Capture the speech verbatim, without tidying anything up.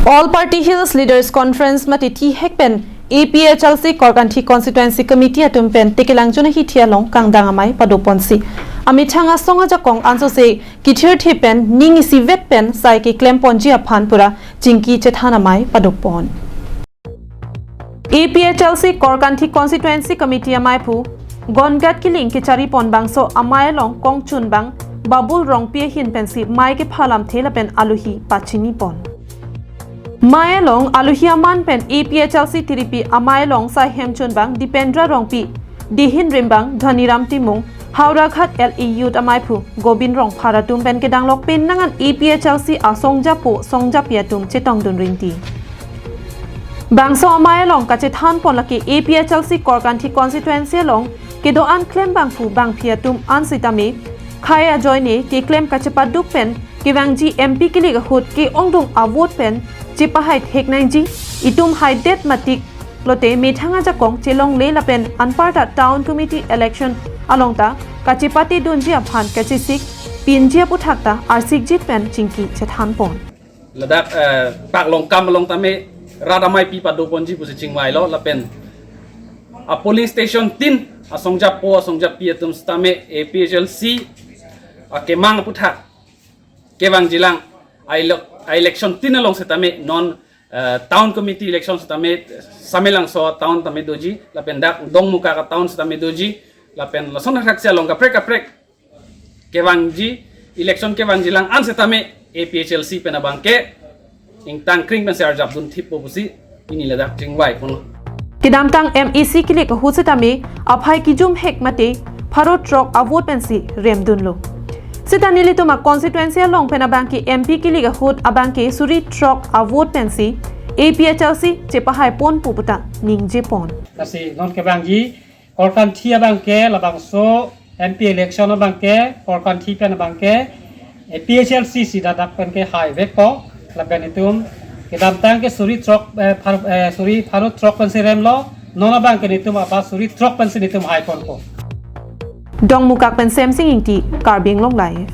All Party Hills Leaders Conference mate thihek pen A P H L C Korkanthi Constituency Committee atum pen Tekelangjun ahithi along kangdang amei padoponsi amethang asong ajakong ansose kithirthe pen ning isivet pen sai keklemponji aphan pura chingki chethan amei padopon. A P H L C Korkanthi Constituency Committee ameiphu Gongat Kiling kecharipon bangso amei along kongchunbang Babul Rongpi ahin pensi mei kephalamthe lapen aluhi pachinipon. Mei along aluhi aman pen A P H L C tiripi amei along sai hemchunbang Dipendra Rongpi, dihin rimbang Dhaniram Timung, Howraghat L A Youth ameiphu Gobin Rongphar atum pen kedanglok pen nangan A P H L C asongjapo songjapi atum chetongdun rinti. Bangso amei along kachethanpon lake A P H L C Korkanthi Constituency along kedo-an klembangphu bangphi atum ansitame khei ajoine keklem kachepaduk pen kevangji M P kilik ahut ke-ongdung avote pen chepahai thek nangji, itum haidet matik lote methang ajakong chelongle lapen anparta Town Committee election along ta kachepatedunji aphan kachesik pinji aputhak ta arsikjit pen chingki chethanpon. Ladak, eh, paklongkam along tame rat ameipi padoponji pusi chingvailo lapen a polling station tin asongjapo asongjapi atum sitame A P H L C akemang aputhak kevangjilang a ele-, a election tin along sitame non, eh, town committee election sitame Samelangso town tame doji lapen dak Dongmukak town sitame doji lapen lason thakthak si along kaprek kaprek kevangji election kevangjilang an sitame A P H L C pen abangke ingtang kring pensi arjapdun thippo pusi pini ladak chingvaiponlo. Kedamtang M A C kilik ahut sitame aphai kijumhek mate pharo throk avote pensi remdunlo. Sita nelitum a constituency along pen abangke M P kilik ahut abangke suri throk avote pensi A P H L C chepahaiponpo puta ningjepon. Lasi non kevangji Korkanthi abangke labangso M P election abangke Korkanthi pen abangke A P H L C si ladak pen kehaivekpo lapen itum kedamtang ke suri throk, eh, phar-, eh, suri pharo throk pensi remlo, non abangke netum apa suri throk pensi netum haiponpo. Dongmukak pen Semsing Ingti, Karbi Anglong Live.